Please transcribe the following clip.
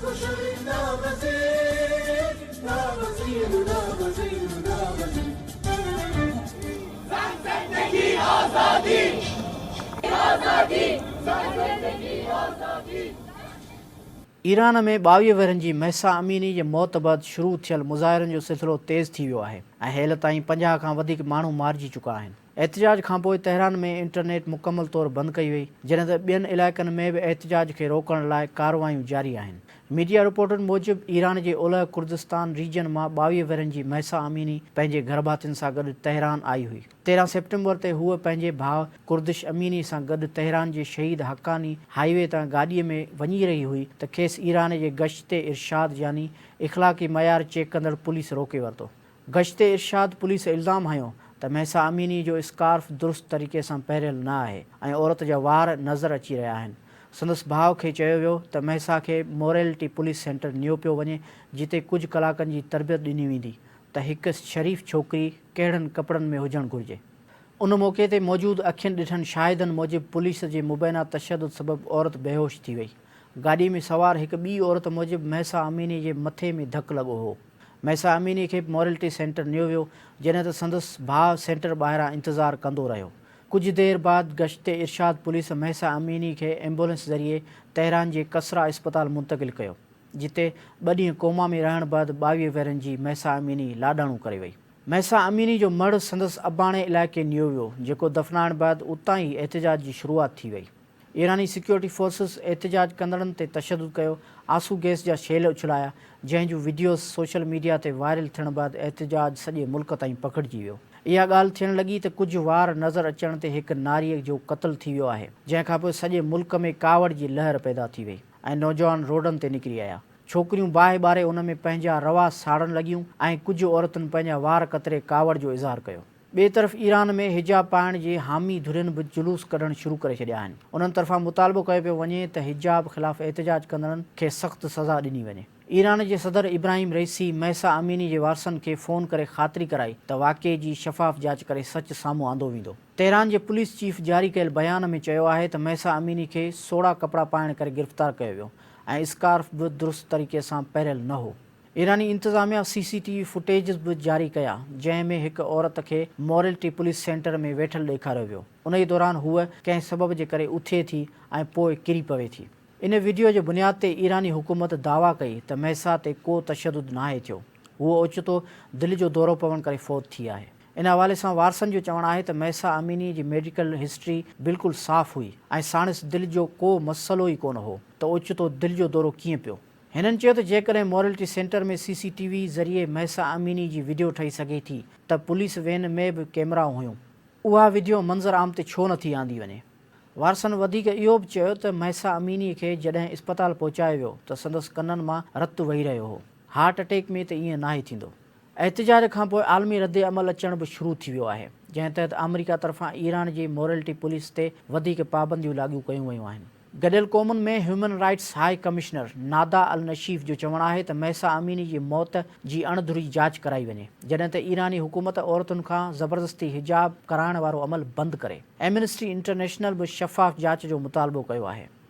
Iran ۾ 22 ورهين جي مهسا اميني جي موت بعد شروع ٿيل مظاهرن جو سلسلو تيز ٿي ويو آهي ۽ هيل تائين 50 کان وڌيڪ ماڻهو مارجي چڪا آهن. احتجاج کانپوء تهران ۾ انٽرنيٽ مڪمل طور بند ڪئي وئي، جڏهن ته ٻين علائقن ۾ به احتجاج کي روڪڻ لاء ڪارروايون جاري آهن. ميڊيا رپورٽن موجب ايران جي اولهه ڪردستان ريجن مان 22 ورهين جي مهسا اميني پنهنجي گهرڀاتين سان گڏ تهران آئي هئي. 13 سيپٽمبر تي هوء پنهنجي ڀاء ڪردش اميني سان گڏ تهران جي شهيد حقاني هائي وي تان گاڏيء ۾ وڃي رهي هئي ته کيس ايران جي گشت ارشاد يعني اخلاقي معيار چيڪ ڪندڙ پوليس روڪي ورتو. گشت ارشاد پوليس الزام هنيو ته مهسا اميني جو اسڪارف درست طريقي سان پهريل نه آهي ۽ عورت جا وار نظر اچي رهيا آهن. سندس ڀاء کي چيو ويو ته مهسا کي موريلٽي پوليس سينٽر نيو پيو وڃي جتي ڪجهه ڪلاڪن جي تربيت ڏني ويندي ته هڪ شريف ڇوڪري ڪهڙن ڪپڙن ۾ هجڻ گهرجي. ان موقعي تي موجود اکين ڏٺن شاهدن موجب پوليس جي مبينا تشدد سبب عورت بيهوش ٿي وئي. گاڏي ۾ سوار هڪ ٻي عورت موجب مهسا اميني جي مٿي ۾ ڌڪ لڳو هو. مهسا اميني کي موريلٽي سينٽر نيو ويو جڏهن ته سندس ڀاء سينٽر ٻاهران انتظار ڪندو رهيو. ڪجهه دير بعد گشت ارشاد پوليس مهسا اميني کي ايمبولينس ذريعي تهران جي ڪسريٰ اسپتال منتقل ڪيو. جتي ٻه ڏينهن ڪوما ۾ رهڻ بعد 22 ورهين جي مهسا اميني لاڏاڻو ڪري وئي. مهسا اميني جو مڙهه سندس اباڻي علائقي نيو ويو، جيڪو دفنائڻ بعد اتان ئي احتجاج جي شروعات ٿي وئي. ايراني سيڪيورٽي فورسز احتجاج ڪندڙن تي تشدد ڪيو، آنسو گئس جا شيل اڇلايا، جنهن جون وڊيوز سوشل ميڊيا تي وائرل ٿيڻ بعد احتجاج سڄي ملڪ تائين پکڙجي ويو. اها ڳالهه ٿيڻ لڳي ته ڪجهه وار نظر اچڻ تي هڪ ناريء جو قتل ٿي ويو آهي، جنهن کانپوء سڄي ملڪ ۾ ڪاوڙ جي لهر پيدا ٿي وئي. ۽ نوجوان روڊن تي نڪري آيا. ڇوڪريون باهه ٻاري ان ۾ پنهنجا روا ساڙڻ لڳيون ۽ ڪجهه عورتن پنهنجا وار ڪتري ڪاوڙ جو اظهار ڪيو. ٻئي طرف ايران ۾ حجاب پائڻ جي حامي ڌرين به جلوس ڪڍڻ شروع ڪري ڇڏيا آهن. انهن طرفان مطالبو ڪيو پيو وڃي ته حجاب خلاف احتجاج ڪندڙن کي سخت سزا ڏني وڃي. ايران جي صدر ابراهيم رئيسي مهسا اميني جي وارثن کي فون ڪري خاطري ڪرائي ته واقعي جي شفاف جاچ ڪري سچ سامهون آندو ويندو. تهران جي پوليس چيف جاري ڪيل بيان ۾ چيو آهي ته مهسا اميني کي سوڙها ڪپڙا پائڻ ڪري گرفتار ڪيو ويو ۽ اسڪارف به درست طريقي سان پهريل نه هو. ايراني انتظاميا سي سي ٽي وي فوٽيجز به جاري ڪيا جنهن ۾ هڪ عورت کي موريلٽي پوليس سينٽر ۾ ويٺل ڏيکاريو ويو انهي دوران هوء ڪنهن سبب جي ڪري اٿي ٿي ۽ پوء ڪري پوي ٿي. ان وڊيو جي بنياد تي ايراني حڪومت دعويٰ ڪئي ته مهسا تي ڪو تشدد ناهي ٿيو هوء اوچتو دل جو دورو پوڻ ڪري فوت ٿي آهي. ان حوالي سان وارثن جو چوڻ آهي ته مهسا اميني جي ميڊيڪل هسٽري بلڪل صاف هئي ۽ ساڻس دل جو ڪو مسئلو ئي ڪونه هو ته اوچتو دل جو دورو ڪيئن پيو. هنن چيو ته جيڪڏهن موريلٽي سينٽر ۾ سي سي ٽي وي ذريعي مهسا اميني جي وڊيو ٺهي سگهي ٿي ته پوليس وين ۾ به ڪيمرائون هيون اها وڊيو منظر عام تي ڇو نٿي آندي وڃي. وارثن وڌيڪ اهو به چيو ته مهسا اميني کي جڏهن اسپتال پهچايو ويو ته سندس ڪنن مان رت وهي رهيو هو هارٽ اٽيڪ ۾ ته ائين ناهي ٿيندو. احتجاج کانپوء عالمي ردعمل اچڻ به شروع ٿي ويو آهي، جنهن تحت آمريڪا طرفان ايران جي موريلٽي پوليس تي وڌيڪ پابنديون لاڳو ڪيون ويون آهن. گڏيل قومن ۾ human rights high commissioner Nada al Nashif جو چوڻ آهي ته مهسا اميني جي موت جي اڻ ڌري جاچ ڪرائي وڃي، جڏهن ته ايراني حڪومت عورتن کان زبردستي حجاب ڪرائڻ وارو عمل بند ڪري. ايمنسٽي انٽرنيشنل به شفاف جاچ جو مطالبو ڪيو آهي.